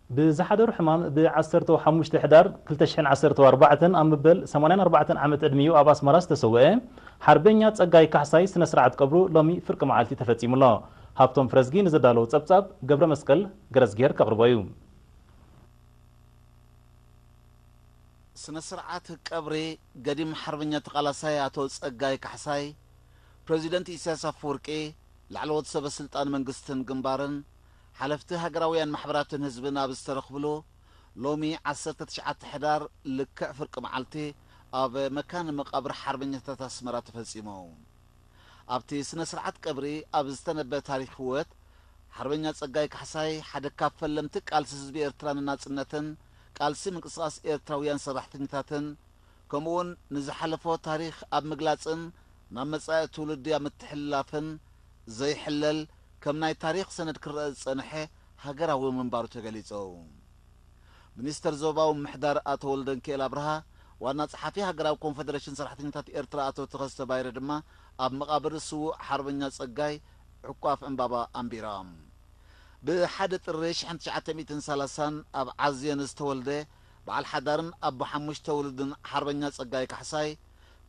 ብዝሓደሩ ሕማም ብ ዓሰርተ ሓሙሽተ ሕዳር ክልተ ሽሕን ዓሰርተ ኣርባዕተን ኣብ መበል ሰማንያን ኣርባዕተን ዓመት ዕድሚኡ ኣብ ኣስመራ ዝተሰወአ ሓርበኛ ጸጋይ ካሕሳይ ስነ ስርዓት ቀብሩ ሎሚ ፍርቂ መዓልቲ ተፈጺሙ ኣሎ። ሃብቶም ፍረዝጊ ንዘዳለዎ ጸብጻብ ገብረ መስቀል ገረዝጌር ከቕርቦ እዩ። ስነ ስርዓት ቀብሪ ገዲም ሓርበኛ ተቓላሳይ ኣቶ ጸጋይ ካሕሳይ፣ ፕረዚደንት ኢሳያስ ኣፈወርቂ፣ ላዕለዎት ሰበ ስልጣን መንግስትን ግንባርን፣ ሓለፍቲ ሃገራውያን ማሕበራትን ህዝብን ኣብ ዝተረኽብሉ፣ ሎሚ ዓሰርተ ትሽዓተ ሕዳር ልክዕ ፍርቂ መዓልቲ ኣብ መካነ መቓብር ሓርበኛታት ኣስመራ ተፈጺሙ። ኣብቲ ስነ ስርዓት ቀብሪ ኣብ ዝተነበ ታሪኽ ህይወት ሓርበኛ ጸጋይ ካሕሳይ ሓደ ካብ ፈለምቲ ቃልሲ ህዝቢ ኤርትራ ንናጽነትን ቃልሲ ምንቅስቓስ ኤርትራውያን ሰራሕተኛታትን ከምኡውን ንዝሓለፎ ታሪኽ ኣብ ምግላጽን ናብ መጻኢ ትውልዲ ኣብ ምትሕልላፍን ዘይሕለል ከም ናይ ታሪኽ ሰነድ ክረአ ዝጸንሐ ሃገራዊ ምንባሩ ተገሊጹ። ሚኒስተር ዞባዊ ምሕዳር ኣቶ ወልደንኪኤል ኣብርሃ፣ ዋና ጸሓፊ ሃገራዊ ኮንፈደሬሽን ሰራሕተኛታት ኤርትራ ኣቶ ተኸስተ ባይረ ድማ ኣብ መቓብር ስዉእ ሓርበኛ ጸጋይ ዕቋፍ ዕምባባ ኣንቢሮም። ብሓደ ጥሪ ሽሕን ትሽዓተ ሚእትን ሰላሳን ኣብ ዓዝዮን ዝተወልደ በዓል ሓዳርን ኣቦ ሓሙሽተ ውሉድን ሓርበኛ ጸጋይ ካሕሳይ፣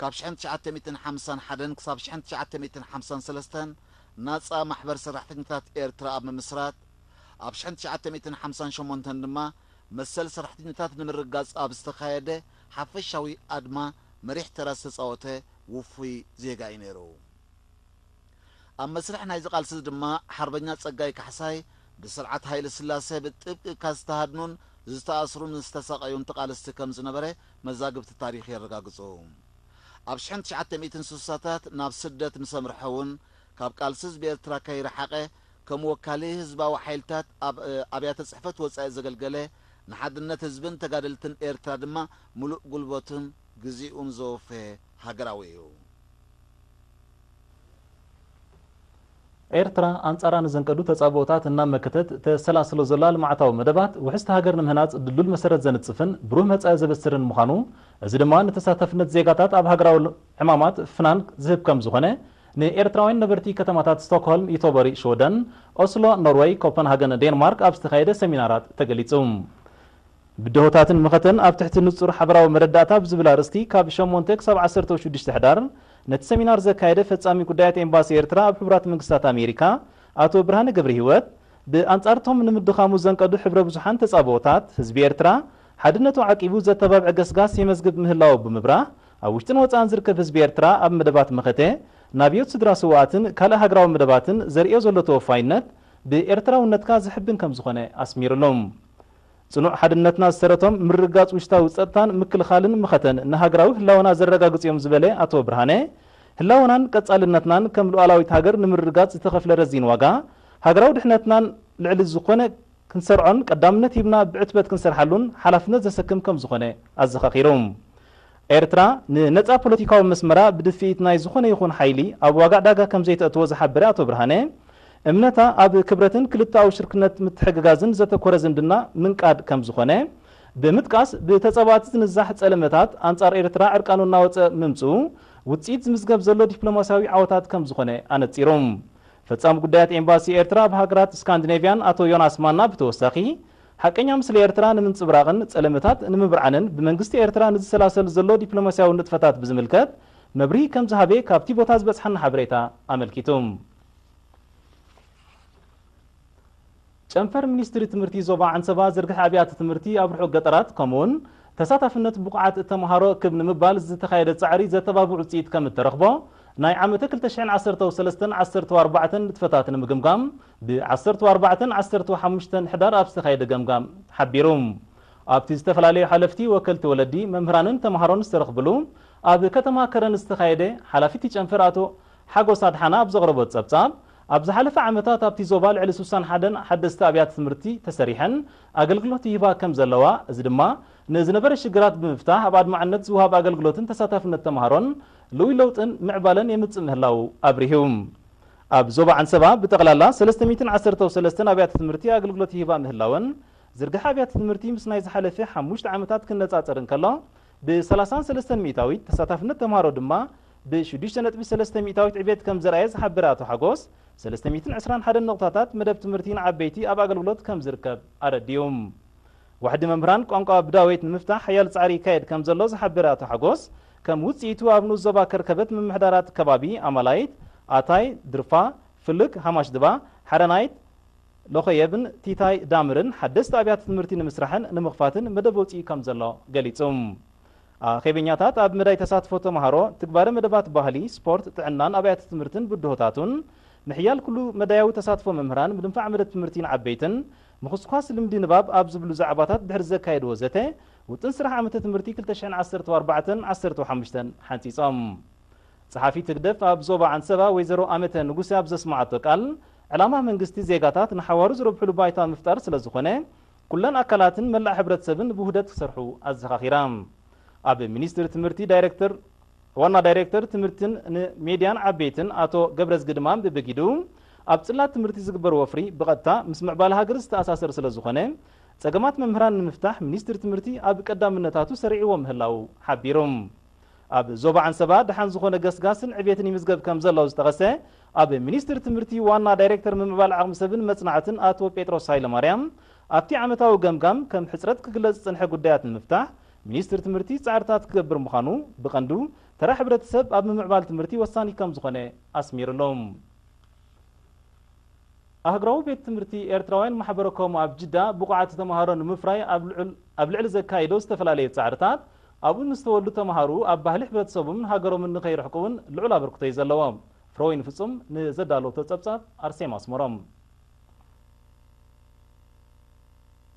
ካብ ሽሕን ትሽዓተ ሚእትን ሓምሳን ሓደን ክሳብ ሽሕን ትሽዓተ ሚእትን ሓምሳን ሰለስተን ናጻ ማሕበር ሰራሕተኛታት ኤርትራ ኣብ ምምስራት፣ ኣብ ሽሕን ትሽዓተ ሚእትን ሓምሳን ሸሞንተን ድማ መሰል ሰራሕተኛታት ንምርግጋጽ ኣብ ዝተኻየደ ሓፈሻዊ ኣድማ መሪሕ ተራ ዝተጻወተ ውፉይ ዜጋ እዩ ነይሩ። ኣብ መስርሕ ናይዚ ቃልሲ ድማ ሓርበኛ ጸጋይ ካሕሳይ ብስርዓት ሃይለ ስላሴ ብጥብቂ ካብ ዝተሃድኑን ዝተኣስሩን ዝተሳቐዩን ተቓለስቲ ከም ዝነበረ መዛግብቲ ታሪኽ የረጋግጹ። ኣብ ሽሕን ትሽዓተ ሚእትን ስሳታት ናብ ስደት ምስ ኣምርሐ እውን ካብ ቃልሲ ህዝቢ ኤርትራ ከይረሓቐ ከም ወካሊ ህዝባዊ ሓይልታት ኣብ ኣብያተ ጽሕፈት ወጻኢ ዘገልገለ፣ ንሓድነት ህዝብን ተጋደልትን ኤርትራ ድማ ምሉእ ጉልበቱን ግዜኡን ዘወፈየ ሃገራዊ እዩ። ኤርትራ ኣንጻራ ንዘንቀዱ ተጻብኦታት እናመከተት ተሰላስሎ ዘላ ልምዓታዊ መደባት ውሕስቲ ሃገር ንምህናጽ ድሉል መሰረት ዘንጽፍን ብሩህ መጻኢ ዘበስርን ምዃኑ፣ እዚ ድማ ንተሳታፍነት ዜጋታት ኣብ ሃገራዊ ዕማማት ፍናን ዝህብ ከም ዝኾነ ንኤርትራውያን ነበርቲ ከተማታት ስቶክሆልም፣ ዮቶቦሪ ሽወደን፣ ኦስሎ ኖርወይ፣ ኮፐንሃገን ዴንማርክ ኣብ ዝተኻየደ ሰሚናራት ተገሊጹ። ብድሆታትን መኸተን ኣብ ትሕቲ ንጹር ሓበራዊ መረዳእታ ብዝብል ኣርእስቲ ካብ ሸሞንተ ክሳብ ዓሰርተ ሽዱሽተ ሕዳር ነቲ ሰሚናር ዘካየደ ፈጻሚ ጉዳያት ኤምባሲ ኤርትራ ኣብ ሕቡራት መንግስታት ኣሜሪካ ኣቶ ብርሃነ ገብረሂወት፣ ብኣንጻርቶም ንምድኻሙ ዘንቀዱ ሕብረ ብዙሓን ተጻብኦታት ህዝቢ ኤርትራ ሓድነቱ ዓቂቡ ዘተባብዕ ገስጋስ የመዝግብ ምህላው ብምብራህ፣ ኣብ ውሽጥን ወጻእን ዝርከብ ህዝቢ ኤርትራ ኣብ መደባት መኸተ፣ ናብዮት ስድራ ስውኣትን ካልእ ሃገራዊ መደባትን ዘርእዮ ዘሎ ተወፋይነት ብኤርትራውነትካ ዘሕብን ከም ዝኾነ ኣስሚሩሎም። ጽኑዕ ሓድነትና ዝሰረቶም ምርግጋጽ ውሽጣዊ ጸጥታን ምክልኻልን መኸተን ንሃገራዊ ህላወና ዘረጋግጹ እዮም ዝበለ ኣቶ ብርሃነ፣ ህላወናን ቀጻልነትናን ከም ሉዓላዊት ሃገር ንምርግጋጽ ዝተኸፍለ ረዚን ዋጋ፣ ሃገራዊ ድሕነትናን ልዕሊ ዝኾነ ክንሰርዖን ቀዳምነት ሂብና ብዕትበት ክንሰርሓሉን ሓላፍነት ዘሰክም ከም ዝኾነ ኣዘኻኺሩ። ኤርትራ ንነጻ ፖለቲካዊ መስመራ ብድፍኢት ናይ ዝኾነ ይኹን ሓይሊ ኣብ ዋጋ ዕዳጋ ከም ዘይተእትዎ ዝሓበረ ኣቶ ብርሃነ፣ እምነታ ኣብ ክብረትን ክልተኣዊ ሽርክነት ምትሕግጋዝን ዘተኮረ ዝምድና ምንቃድ ከም ዝኾነ ብምጥቃስ፣ ብተጻባእቲ ዝንዛሕ ጸለመታት ኣንጻር ኤርትራ ዕርቃኑ እናወጸ ምምጽኡ ውጽኢት ዝምዝገብ ዘሎ ዲፕሎማስያዊ ዓወታት ከም ዝኾነ ኣነጺሩ። ፈጻሚ ጉዳያት ኤምባሲ ኤርትራ ኣብ ሃገራት ስካንዲኔቭያን ኣቶ ዮናስ ማና ብተወሳኺ፣ ሓቀኛ ምስሊ ኤርትራ ንምንጽብራቕን ጸለመታት ንምብርዓንን ብመንግስቲ ኤርትራ ንዝሰላሰል ዘሎ ዲፕሎማስያዊ ንጥፈታት ብዝምልከት መብርሂ ከም ዝሃበ ካብቲ ቦታ ዝበጽሓና ሓበሬታ ኣመልኪቱ። ጨንፈር ሚኒስትሪ ትምህርቲ ዞባ ዓንሰባ ዝርግሐ ኣብያተ ትምህርቲ ኣብ ርሑቕ ገጠራት ከምኡውን ተሳታፍነት ብቑዓት ተምሃሮ ክብ ንምባል ዝተኻየደ ጻዕሪ ዘተባብዕ ውጽኢት ከም እተረኽቦ ናይ ዓመተ ክልተ ሽሕን ዓሰርተ ሰለስተን ዓሰርተ ኣርባዕተን ንጥፈታት ንምግምጋም ብ ዓሰርተ ኣርባዕተን ዓሰርተ ሓሙሽተን ሕዳር ኣብ ዝተኻየደ ገምጋም ሓቢሩ። ኣብቲ ዝተፈላለዩ ሓለፍቲ፣ ወከልቲ ወለዲ፣ መምህራንን ተምሃሮን ዝተረኽብሉ ኣብ ከተማ ከረን ዝተኻየደ ሓላፊ እቲ ጨንፈር ኣቶ ሓጎስ ኣድሓና ኣብ ዘቕረቦ ጸብጻብ፣ ኣብ ዝሓለፈ ዓመታት ኣብቲ ዞባ ልዕሊ ስሳን ሓደን ሓደስቲ ኣብያተ ትምህርቲ ተሰሪሐን ኣገልግሎት ይህባ ከም ዘለዋ፣ እዚ ድማ ንዝነበረ ሽግራት ብምፍታሕ ኣብ ኣድማዕነት ዝወሃብ ኣገልግሎትን ተሳታፍነት ተምሃሮን ልኡይ ለውጥን ምዕባለን የምጽእ ምህላዉ ኣብሪሁ። ኣብ ዞባ ዓንሰባ ብጠቕላላ ሰለስተ ሚእትን ዓሰርተ ሰለስተን ኣብያተ ትምህርቲ ኣገልግሎት ይህባ ምህላወን፣ ዝርግሐ ኣብያተ ትምህርቲ ምስ ናይ ዝሓለፈ ሓሙሽተ ዓመታት ክነጻጸር እንከሎ፣ ብ ሰላሳን ሰለስተን ሚእታዊት፣ ተሳታፍነት ተምሃሮ ድማ ብ ሽዱሽተ ነጥቢ ሰለስተ ሚእታዊት ዕቤት ከም ዘርኣየ ዝሓበረ ኣቶ ሓጎስ፣ ሰለስተ ሚእትን ዕስራን ሓደን ነቑጣታት መደብ ትምህርቲ ንዓበይቲ ኣብ ኣገልግሎት ከም ዝርከብ ኣረዲኡ። ዋሕዲ መምህራን ቋንቋ ብዳዌት ንምፍታሕ ሓያል ጻዕሪ ይካየድ ከም ዘሎ ዝሓበረ ኣቶ ሓጎስ፣ ከም ውጽኢቱ ኣብ ንኡስ ዞባ ከርከበት ምምሕዳራት ከባቢ ኣማላይት፣ ኣታይ፣ ድርፋ፣ ፍልግ፣ ሃማሽድባ፣ ሓረናይት፣ ሎኸየብን ቲታይ ዳምርን ሓደስቲ ኣብያተ ትምህርቲ ንምስራሕን ንምኽፋትን መደብ ወጺኡ ከም ዘሎ ገሊጹ። ኣኼበኛታት ኣብ መዳይ ተሳትፎ ተማሃሮ፣ ትግባረ መደባት ባህሊ፣ ስፖርት፣ ጥዕናን ኣብያተ ትምህርትን ብድሆታቱን፣ ምሕያል ኩሉ መዳያዊ ተሳትፎ መምህራን፣ ምድንፋዕ መደብ ትምህርቲን ዓበይትን፣ ምኹስኳስ ልምዲ ንባብ ኣብ ዝብሉ ዛዕባታት ድሕሪ ዘካየድዎ ዘተ፣ ውጥን ስራሕ ዓመተ ትምህርቲ ክልተ ሽሕን ዓሰርተ ኣርባዕተን ዓሰርተ ሓሙሽተን ሓንጺጾም። ጸሓፊት ህግደፍ ኣብ ዞባ ዓንሰባ ወይዘሮ ኣመተ ንጉሴ ኣብ ዘስመዓቶ ቃል፣ ዕላማ መንግስቲ ዜጋታት ንሓዋሩ ዝረብሕሉ ባይታ ምፍጣር ስለ ዝኾነ፣ ኩለን ኣካላትን መላእ ሕብረተሰብን ብውህደት ክሰርሑ ኣዘኻኺራ። ኣብ ሚኒስትሪ ትምህርቲ ዳይሬክተር ዋና ዳይሬክተር ትምህርትን ንሜድያን ዓበይትን ኣቶ ገብረዝጊ ድማ ብብጊዱ፣ ኣብ ጽላት ትምህርቲ ዝግበር ወፍሪ ብቐጥታ ምስ ምዕባለ ሃገር ዝተኣሳሰር ስለ ዝኾነ፣ ጸገማት መምህራን ንምፍታሕ ሚኒስትሪ ትምህርቲ ኣብ ቀዳምነታቱ ሰሪዕዎ ምህላው ሓቢሩ። ኣብ ዞባ ዓንሰባ ደሓን ዝኾነ ገስጋስን ዕቤትን ይምዝገብ ከም ዘሎ ዝጠቐሰ ኣብ ሚኒስትሪ ትምህርቲ ዋና ዳይሬክተር ምምዕባል ዓቕሚ ሰብን መጽናዕትን ኣቶ ጴጥሮስ ሃይለማርያም፣ ኣብቲ ዓመታዊ ገምጋም ከም ሕጽረት ክግለጽ ዝጸንሐ ጉዳያት ንምፍታሕ ሚኒስትሪ ትምህርቲ ጻዕርታት ክገብር ምዃኑ፣ ብቐንዱ ተራ ሕብረተሰብ ኣብ ምምዕባል ትምህርቲ ወሳኒ ከም ዝኾነ ኣስሚሩሉ። ኣህጉራዊ ቤት ትምህርቲ ኤርትራውያን ማሕበረ ኮም ኣብ ጅዳ ብቑዓት ተማሃሮ ንምፍራይ ኣብ ልዑል-፣ ኣብ ልዕሊ ዘካይዶ ዝተፈላለዩ ጻዕርታት፣ ኣብኡ ንዝተወልዱ ተማሃሮ ኣብ ባህሊ ሕብረተሰቦምን ሃገሮምን ንኸይርሕቁ እውን ልዑል ኣበርክቶ እዩ ዘለዎ። ፍረወይኒ ፍጹም ንዘዳለወቶ ጸብጻብ ኣርሴማ ኣስመሮም።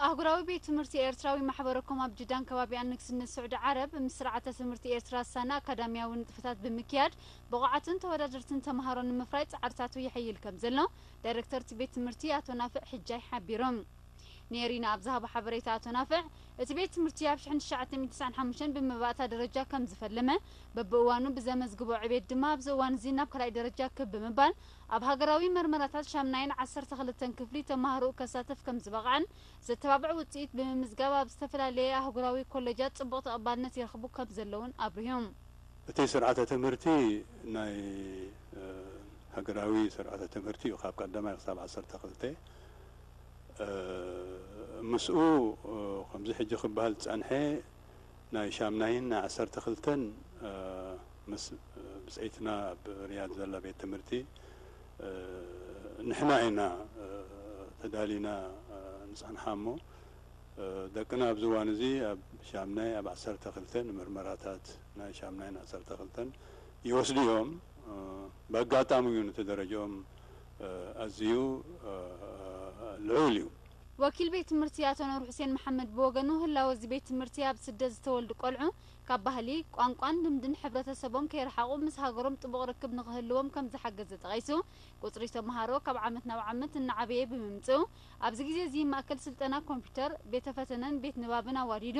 ኣህጉራዊ ቤት ትምህርቲ ኤርትራዊ ማሕበረ ኮም ኣብ ጅዳን ከባቢኣን ንግስነት ስዑዲ ዓረብ ምስ ስርዓተ ትምህርቲ ኤርትራ ዝሳነ ኣካዳሚያዊ ንጥፈታት ብምክያድ ብቑዓትን ተወዳደርትን ተማሃሮ ንምፍራይ ጻዕርታቱ የሐይል ከም ዘሎ ዳይሬክተር እቲ ቤት ትምህርቲ ኣቶ ናፍዕ ሕጃይ ሓቢሮም። ንኤሪና ኣብ ዝሃቦ ሓበሬታ ኣቶ ናፍዕ፣ እቲ ቤት ትምህርቲ ኣብ ሽሕን ትሽዓተ ሚእትን ተስዓን ሓሙሽተን ብመባእታ ደረጃ ከም ዝፈለመ፣ በብእዋኑ ብዘመዝግቦ ዕቤት ድማ ኣብዚ እዋን እዚ ናብ ካልኣይ ደረጃ ክብ ብምባል ኣብ ሃገራዊ መርመራታት ሻምናይን ዓሰርተ ክልተን ክፍሊ ተማሃሮኡ ከሳትፍ ከም ዝበቕዐን ዘተባብዕ ውጽኢት ብምምዝጋብ ኣብ ዝተፈላለየ ኣህጉራዊ ኮሌጃት ጽቡቕ ተቐባልነት ይረኽቡ ከም ዘለውን ኣብሪሆም። እቲ ስርዓተ ትምህርቲ ናይ፣ እ፣ ሃገራዊ ስርዓተ ትምህርቲ እዩ። ካብ ቀዳማይ ክሳብ ዓሰርተ ክልተ፣ እ፣ ምስኡ፣ እ፣ ከምዚ ሕጂ ክበሃል ዝጸንሐ ናይ ሻምናይን ናይ ዓሰርተ ክልተን፣ እ፣ ምስ ብጽኢትና ኣብ ሪያድ ዘላ ቤት ትምህርቲ፣ እ፣ ንሕና ኢና፣ እ፣ ተዳሊና፣ እ፣ ንጸንሓ እሞ፣ እ፣ ደቅና ኣብዚ እዋን እዚ ኣብ ሻምናይ ኣብ ዓሰርተ ክልተ ንምርመራታት ናይ ሻምናይን ዓሰርተ ክልተን ይወስዱ እዮም። እ፣ ብኣጋጣሚ እዩ ነቲ ደረጃኦም፣ እ፣ ኣዝዩ፣ እ፣ ልዑል እዩ። ወኪል ቤት ትምህርቲ ኣቶ ኑር ሁሴን መሓመድ ብወገኑ፣ ህላወ እዚ ቤት ትምህርቲ ኣብ ስደት ዝተወልዱ ቆልዑ ካብ ባህሊ፣ ቋንቋን ልምድን ሕብረተሰቦም ከይረሓቑ ምስ ሃገሮም ጥቡቕ ርክብ ንኽህልዎም ከም ዝሓገዘ ጠቒሱ፣ ቁጽሪ ተምሃሮ ካብ ዓመት ናብ ዓመት እናዓበየ ብምምጽኡ፣ ኣብዚ ግዜ እዚ ማእከል ስልጠና ኮምፒውተር፣ ቤተ ፈተነን ቤት ንባብን ኣዋዲዱ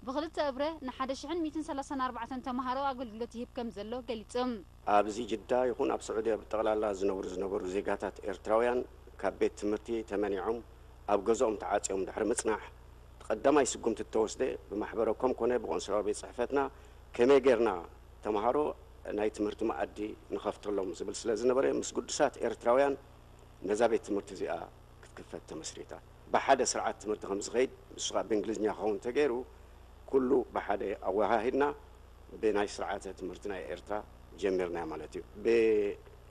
ብኽልተ እብረ ንሓደ ሽሕን ሚእትን ሰላሳን ኣርባዕተን ተምሃሮ ኣገልግሎት ይህብ ከም ዘሎ ገሊጹ። ኣብዚ ጅዳ ይኹን ኣብ ስዑዲ ኣብ ጠቕላላ ዝነብሩ ዝነበሩ ዜጋታት ኤርትራውያን ካብ ቤት ትምህርቲ ተመኒዖም ኣብ ገዝኦም ተዓጽዮም ድሕሪ ምጽናሕ፣ እቲ ቀዳማይ ስጉምቲ እተወስደ ብማሕበረ ኮም ኮነ ብቆንስላዊ ቤት ጽሕፈትና ከመይ ጌርና ተምሃሮ ናይ ትምህርቲ መኣዲ ንኸፍተሎም ዝብል ስለ ዝነበረ፣ ምስ ግዱሳት ኤርትራውያን ነዛ ቤት ትምህርቲ እዚኣ ክትክፈት ተመስሪታ። ብሓደ ስርዓት ትምህርቲ ከም ዝኸይድ፣ ንሱ ኸኣ ብእንግሊዝኛ ክኸውን እንተገይሩ፣ ኩሉ ብሓደ ኣወሃሂድና ብናይ ስርዓተ ትምህርቲ ናይ ኤርትራ ጀሚርናዮ ማለት እዩ።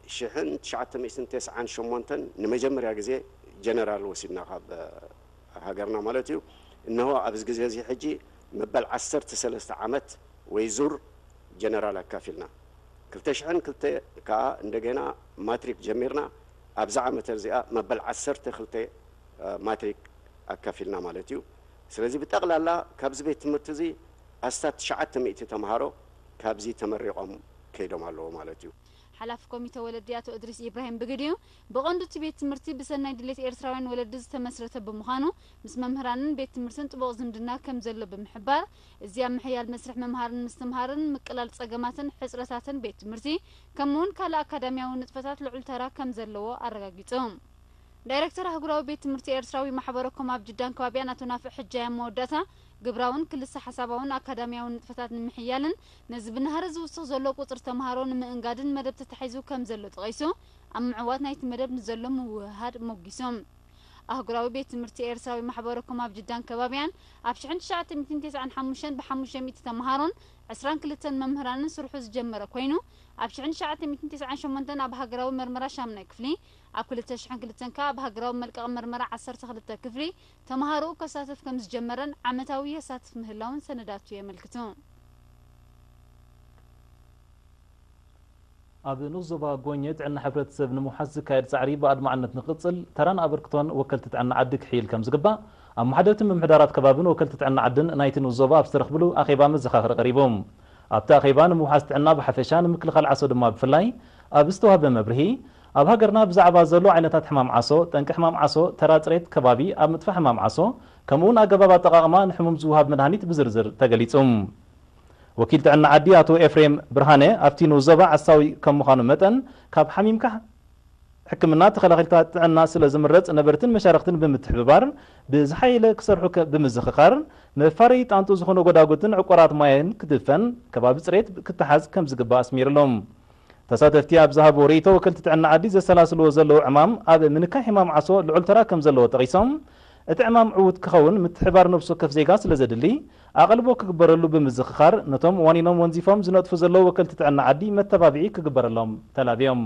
ብሽሕን ትሽዓተ ሚእትን ተስዓን ሸሞንተን ንመጀመርያ ግዜ ጀነራል ወሲድና ካብ ሃገርና ማለት እዩ። እነሆ ኣብዚ ግዜ እዚ ሕጂ መበል ዓሰርተ ሰለስተ ዓመት ወይ ዙር ጀነራል ኣካፊልና። ክልተ ሽሕን ክልተ ከኣ እንደገና ማትሪክ ጀሚርና። ኣብዚ ዓመት እዚኣ መበል ዓሰርተ ክልተ፣ እ፣ ማትሪክ ኣካፊልና ማለት እዩ። ስለዚ ብጠቕላላ ካብዚ ቤት ትምህርቲ እዚ ኣስታት ትሽዓተ ሚእቲ ተምሃሮ ካብዚ ተመሪቖም ከይዶም ኣለዉ ማለት እዩ። ሓላፊ ኮሚተ ወለዲ ኣቶ እድሪስ ኢብራሂም ብግዲኡ፣ ብቐንዱ እቲ ቤት ትምህርቲ ብሰናይ ድሌት ኤርትራውያን ወለዲ ዝተመስረተ ብምዃኑ፣ ምስ መምህራንን ቤት ትምህርትን ጥቡቕ ዝምድና ከም ዘሎ ብምሕባር፣ እዚ ኣብ ምሕያል መስርሕ ምምሃርን ምስትምሃርን፣ ምቅላል ጸገማትን ሕጽረታትን ቤት ትምህርቲ፣ ከምኡ'ውን ካልእ ኣካዳሚያዊ ንጥፈታት ልዑል ተራ ከም ዘለዎ ኣረጋጊጹ። ዳይረክተር ኣህጉራዊ ቤት ትምህርቲ ኤርትራዊ ማሕበረ ኮም ኣብ ጅዳን ከባቢኣን ኣቶ ናፍዕ ሕጃይ ኣብ መወዳእታ፣ ግብራውን ክልሰ ሓሳባውን ኣካዳሚያውን ንጥፈታት ንምሕያልን ነዚ ብናህሪ ዝውስኽ ዘሎ ቁጽሪ ተምሃሮ ንምእንጋድን መደብ ተታሒዙ ከም ዘሎ ጠቒሱ፣ ኣብ ምዕዋት ናይቲ መደብ ንዘሎ ምውህሃድ ሞጊሱ። ኣህጉራዊ ቤት ትምህርቲ ኤርትራዊ ማሕበረኮም ኣብ ጅዳን ከባቢያን ኣብ ሽሕን ትሽዓተ ሚእትን ተስዓን ሓሙሽተን ብሓሙሽተ ሚእቲ ተምሃሮን ዕስራን ክልተን መምህራንን ስርሑ ዝጀመረ ኮይኑ፣ ኣብ ሽሕን ትሽዓተ ሚእትን ተስዓን ሸሞንተን ኣብ ሃገራዊ መርመራ ሻምናይ ክፍሊ፣ ኣብ ክልተ ሽሕን ክልተን ከኣ ኣብ ሃገራዊ መልቀቕ መርመራ ዓሰርተ ክልተ ክፍሊ ተምሃሮኡ ከሳትፍ ከም ዝጀመረን ዓመታዊ የሳትፍ ምህላውን ሰነዳቱ የመልክቱ። ኣብ ንኡስ ዞባ ጎኘ ጥዕና ሕብረተሰብ ንምውሓስ ዝካየድ ጻዕሪ ብኣድማዕነት ንክቕጽል ተራን ኣበርክቶን ወከልቲ ጥዕና ዓዲ ክሕይል ከም ዝግባእ ኣመሓደርቲ ምምሕዳራት ከባብን ወከልቲ ጥዕና ዓድን ናይቲ ንኡስ ዞባ ኣብ ዝተረኽብሉ ኣኼባ መዘኻኸሪ ቀሪቡ። ኣብቲ ኣኼባ ንምውሓስ ጥዕና ብሓፈሻ ንምክልኻል ዓሶ ድማ ብፍላይ ኣብ ዝተዋህበ መብርሂ ኣብ ሃገርና ብዛዕባ ዘሎ ዓይነታት ሕማም ዓሶ፣ ጠንቂ ሕማም ዓሶ፣ ተራ ጽሬት ከባቢ ኣብ ምጥፋእ ሕማም ዓሶ፣ ከምኡውን ኣገባብ ኣጠቓቕማ ንሕሙም ዝወሃብ መድሃኒት ብዝርዝር ተገሊጹ። ወኪል ጥዕና ዓዲ ኣቶ ኤፍሬም ብርሃነ ኣብቲ ንኡስ ዞባ ዓሳዊ ከም ምዃኑ መጠን ካብ ሓሚምካ ሕክምና ተኸላኺልካ ጥዕና ስለ ዝምረጽ ነበርትን መሻርኽትን ብምትሕብባር ብዝሓየለ ክሰርሑ ከ- ብምዝኽኻር መፋረዪ ጣንጡ ዝኾነ ጎዳጉትን ዕቆራት ማይን ክድፈን ከባቢ ጽሬት ክተሓዝ ከም ዝግባእ ኣስሚርሎም። ተሳተፍቲ ኣብ ዝሃብዎ ርእይቶ ወከልቲ ጥዕና ዓዲ ዘሰላስልዎ ዘለዉ ዕማም ኣብ ምንካይ ሕማም ዓሶ ልዑል ተራ ከም ዘለዎ ጠቒሶም እቲ ዕማም ዕዉት ክኸውን ምትሕባር ነብሲ ወከፍ ዜጋ ስለ ዘድሊ ኣቐልቦ ክግበረሉ ብምዝኽኻር ነቶም ዋኒኖም ወንዚፎም ዝነጥፉ ዘለዉ ወከልቲ ጥዕና ዓዲ መተባብዒ ክግበረሎም ተላብዮም።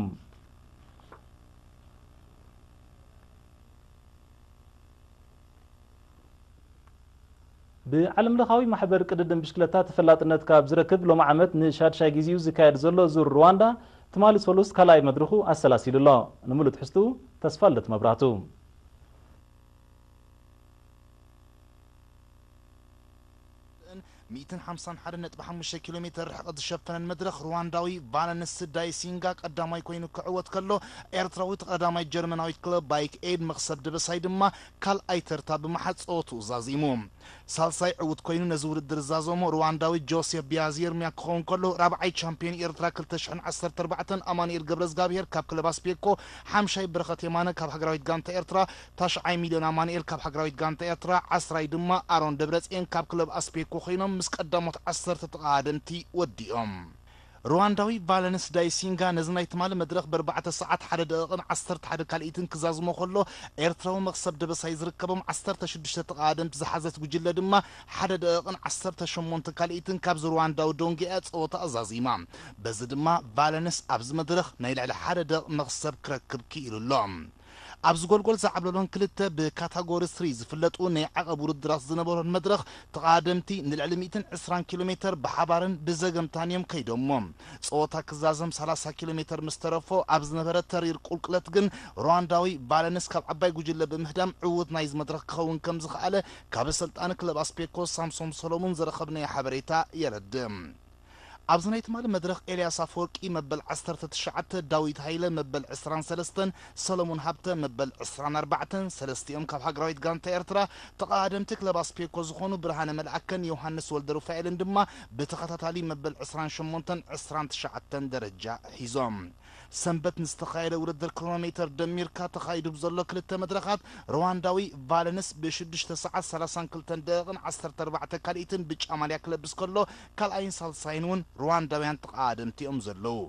ብዓለም ለኻዊ ማሕበር ቅድድም ብሽክለታ ተፈላጥነት ካብ ዝረክብ ሎሚ ዓመት ንሻድሻይ ግዜኡ ዝካየድ ዘሎ ዙር ሩዋንዳ ትማሊ ሰሉስ ካልኣይ መድረኹ ኣሰላሲሉ ኣሎ። ንምሉእ ትሕዝትኡ ተስፋ ልደት መብራህቱ። ሚእትን ሓምሳን ሓደ ነጥቢ ሓሙሽተ ኪሎ ሜተር ርሕቀት ዝሸፈነን መድረኽ ሩዋንዳዊ ቫለንስ ዳይሲንጋ ቀዳማይ ኮይኑ ክዕወት ከሎ፣ ኤርትራዊ ተቐዳማይ ጀርመናዊት ክለብ ባይክ ኤድ መኽሰብ ደበሳይ ድማ ካልኣይ ተርታ ብምሓዝ ጸወትኡ ዛዚሙ። ሳልሳይ ዕዉት ኮይኑ ነዚ ውድድር ዝዛዘሞ ሩዋንዳዊ ጆሴፍ ቢያዚርሚያ ክኸውን ከሎ፣ ራብዓይ ቻምፒዮን ኤርትራ ክልተ ሽሕን ዓሰርተ ኣርባዕተን ኣማኑኤል ገብረዝጋብሄር ካብ ክለብ ኣስፔኮ፣ ሓምሻይ በረኸት የማነ ካብ ሃገራዊት ጋንታ ኤርትራ፣ ታሽዓይ ሚልዮን ኣማኑኤል ካብ ሃገራዊት ጋንታ ኤርትራ፣ ዓስራይ ድማ ኣሮን ደብረጽዮን ካብ ክለብ ኣስፔኮ ኮይኖም ምስ ቀዳሞት ዓሰርተ ተቐዳደምቲ ወዲኦም። ሩዋንዳዊ ቫለንስ ዳይሲንጋ ነዚ ናይ ትማሊ መድረኽ ብኣርባዕተ ሰዓት ሓደ ደቂቕን ዓሰርተ ሓደ ካልኢትን ክዛዝሞ ከሎ፣ ኤርትራዊ መኽሰብ ደበሳይ ዝርከቦም ዓሰርተ ሽዱሽተ ተቐዳደምቲ ዝሓዘት ጉጅለ ድማ ሓደ ደቂቕን ዓሰርተ ሸሞንተ ካልኢትን ካብዚ ሩዋንዳዊ ዶንግያ ጸወታ ኣዛዚማ። በዚ ድማ ቫለንስ ኣብዚ መድረኽ ናይ ልዕሊ ሓደ ደቂቕ መኽሰብ ክረክብ ክኢሉ ኣሎ። ኣብዚ ጎልጎል ዝዓብለሎን ክልተ ብካታጎሪ ስሪ ዝፍለጡ ናይ ዓቐብ ውድድራት ዝነበሮን መድረኽ ተቐዳደምቲ ንልዕሊ ሚእትን ዕስራን ኪሎ ሜተር ብሓባርን ብዘገምታን እዮም ከይዶሞ። ጸወታ ክዛዘም ሰላሳ ኪሎ ሜተር ምስ ተረፎ ኣብ ዝነበረ ተሪር ቁልቁለት ግን ሩዋንዳዊ ቫለንስ ካብ ዓባይ ጉጅለ ብምህዳም ዕዉት ናይዚ መድረኽ ክኸውን ከም ዝኸኣለ ካብ ኣሰልጣኒ ክለብ ኣስፔኮ ሳምሶም ሰሎሙን ዝረኸብናዮ ሓበሬታ የረድእ። ኣብዚ ናይ ትማሊ መድረኽ ኤልያስ ኣፈወርቂ መበል ዓሰርተ ትሽዓተ፣ ዳዊት ሃይለ መበል ዕስራን ሰለስተን፣ ሰለሙን ሃብተ መበል ዕስራን ኣርባዕተን፣ ሰለስቲኦም ካብ ሃገራዊት ጋንታ ኤርትራ፣ ተቐዳደምቲ ክለብ ኣስፔኮ ዝኾኑ ብርሃነ መልኣከን ዮሃንስ ወልደ ሩፋኤልን ድማ ብተኸታታሊ መበል ዕስራን ሸሞንተን ዕስራን ትሽዓተን ደረጃ ሒዞም። ሰንበት ንዝተኻየደ ውድድር ክሮኖሜተር ደሚርካ ተኻይዱ ብዘሎ ክልተ መድረኻት ሩዋንዳዊ ቫለንስ ብሽዱሽተ ሰዓት ሰላሳን ክልተን ደቂቕን ዓሰርተ ኣርባዕተ ካልኢትን ብጫ ማልያ ክለብስ ከሎ፣ ካልኣይን ሳልሳይን እውን ሩዋንዳውያን ተቐዳደምቲ እዮም ዘለዉ።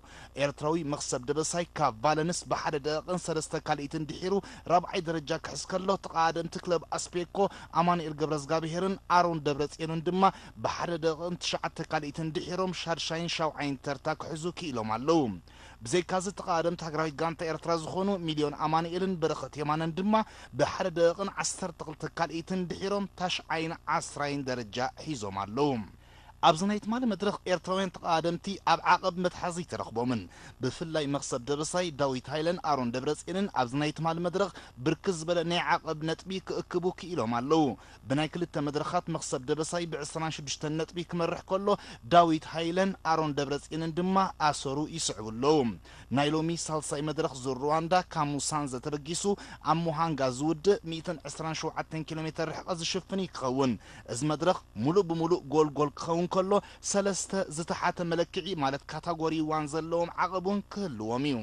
ኤርትራዊ መኽሰብ ደበሳይ ካብ ቫለንስ ብሓደ ደቂቕን ሰለስተ ካልኢትን ድሒሩ ራብዓይ ደረጃ ክሕዝ ከሎ፣ ተቐዳደምቲ ክለብ ኣስፔኮ ኣማኑኤል ገብረዝጋብሄርን ኣሮን ደብረጽዮንን ድማ ብሓደ ደቂቕን ትሽዓተ ካልኢትን ድሒሮም ሻድሻይን ሻውዓይን ተርታ ክሕዙ ክኢሎም ኣለዉ። ብዘይካዚ ተቐዳደምቲ ሃገራዊት ጋንታ ኤርትራ ዝኾኑ ሚልዮን ኣማኑኤልን በረኸት የማነን ድማ ብሓደ ደቂቕን ዓሰርተ ክልተ ካልኢትን ድሒሮም ታሽዓይን ዓስራይን ደረጃ ሒዞም ኣለዉ። ኣብዚ ናይ ትማሊ መድረኽ ኤርትራውያን ተቐዳደምቲ ኣብ ዓቐብ መትሓዚ ኣይተረኽቦምን። ብፍላይ መኽሰብ ደበሳይ፣ ዳዊት ሃይለን ኣሮን ደብረጽዮንን ኣብዚ ናይ ትማሊ መድረኽ ብርክት ዝበለ ናይ ዓቐብ ነጥቢ ክእክቡ ክኢሎም ኣለዉ። ብናይ ክልተ መድረኻት መኽሰብ ደበሳይ ብዕስራን ሽዱሽተን ነጥቢ ክመርሕ ከሎ፣ ዳዊት ሃይለን ኣሮን ደብረጽዮንን ድማ ኣሰሩ ይስዕቡ ኣለዉ። ናይ ሎሚ ሳልሳይ መድረኽ ዙር ሩዋንዳ ካብ ሙሳንዘ ተበጊሱ ኣብ ሙሃንጋ ዝውድእ ሚእትን ዕስራን ሸውዓተን ኪሎ ሜተር ርሕቀት ዝሽፍን እዩ ክኸውን። እዚ መድረኽ ሙሉእ ብሙሉእ ጎልጎል ክኸውን ከሎ፣ ሰለስተ ዝተሓተ መለክዒ ማለት ካታጎሪ ዋን ዘለዎም ዓቐብ እውን ክህልዎም እዩ።